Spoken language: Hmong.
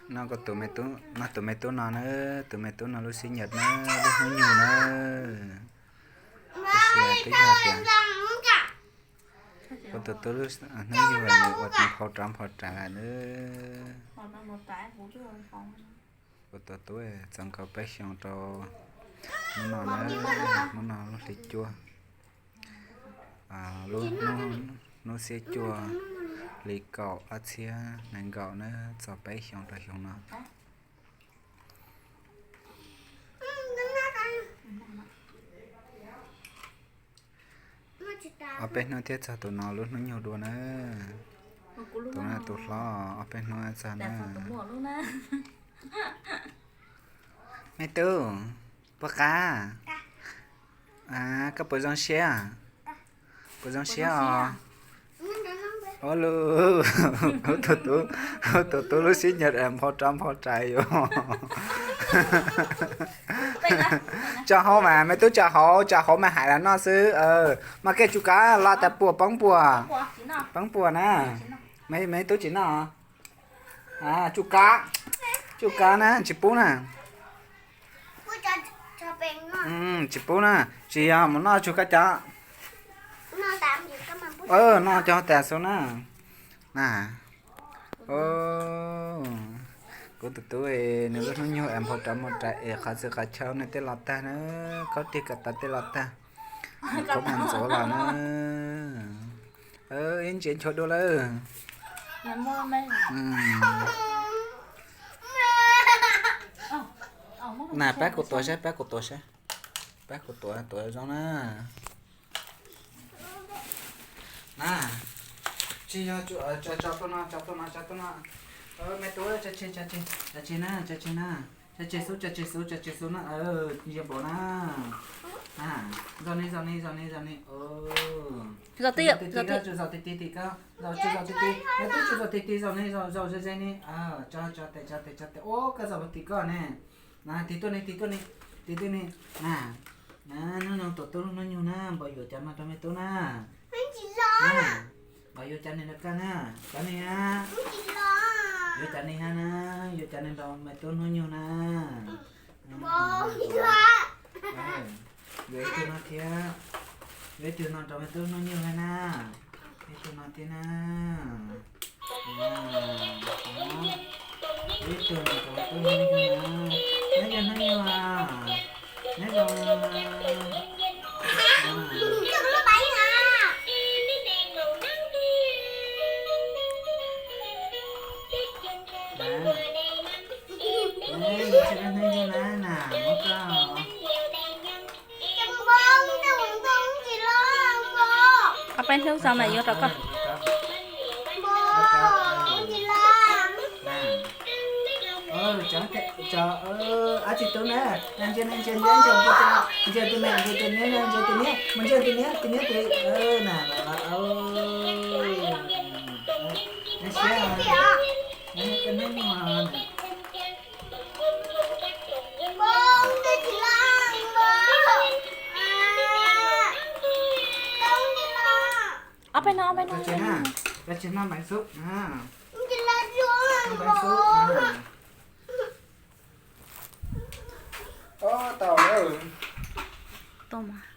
No kuv tus me tub, no tus me tub no na, tus me tub no lub xib nyas na, lub hnub nyoog na. Tab sis twb yog tias kuv tus tub lub hnub nyoog nws ua nphau rov nphau rais lawm na. Kuv tus tub txog nkaus peb xyoos rau hnub no na, hnub no lub hli cuaj, lub hnub xiab cuaj, hli kaum ob txhiab nees nkaum na, txog peb xyoos rau xyoo no. Ob peb hnub thiab txog tus no lub hnub nyoog dua na. Tus no tus hlob, ob peb hnub txog na. Me tub, puas qab? Koj puas zoo siab? Puas zoo siab os? Ua lus, tus tub lub xib nyas nphau rov nphau rais yus. Tso hauv mas, me tub tso hauv, tso hauv mas hais los noj xwb. Mas kej tsuj kav los tas puas poob puas, poob puas na. Me tub tsis noj. Tsuj kav, tsuj kav na, tsis pub na. Tsis pub na, tsis yog mus noj tsuj kav cov. Noj cov tas xwb na. Na, kuv tus tub nws lub hnub nyoog es nphau rov nphau rais es qhov txhia qhov chaw nws tej los tag na, khaub rig ko taw tej los tag, khaub mas ntxuav los na. Ib ntsia nchuav dua lawm. Na pab kuv tuav saib, pab kuv tuav saib, pab kuv tuav, tuav zoo na. Na, tsis yog, tso tuaj no, tso tuaj no, tso tuaj no. Me tub, tso tseg, tso tseg, tso tseg na, tso tseg na. Tso tseg xub, tso tseg xub, tso tseg xub na, ntsia npaum na. Zos ni, zos ni, zos ni, zos ni. Zos ti, zos ti, tsuas zos ti ti tim koj, zos tsuas zos ti ti, me tub tsuas zos ti ti, zos ni, zos ze ze ni. Tso, tso tes, tso tes, tso tes, ua koj zos ti koj ne. Na, tig tuaj ni, tig tuaj ni, tig tuaj ni. Na, na, hnub no tus tub lub hnub nyoog na, npawg yuav cov no rau me tub na. Npawg yuav cov ni rau koj na, cov ni na. Yuav cov ni hab na, yuav cov ni rau me tub hnub nyoog na. Yuav ib tug no thiab, yuav ib tug no rau me tub hnub nyoog hab na. Ib tug no thiab na. Ib tug no rau me tub hnub nyoog na. Neb yog hnub nyoog, neb zoo. Ob peb hnub tso mas yuav rau koj. Ab tsi tub na, ntsia ntsia ntsia ntsia ntsia ntsia tus me ntsia tus niam, ntsia tus niam, mus ntsia tus niam, tus niam tus na, siab, hnub nyoog. Ob peb hnub, ob peb hnub. Tsis noj npeev xub, npeev xub. Tau lawm. Tau mas.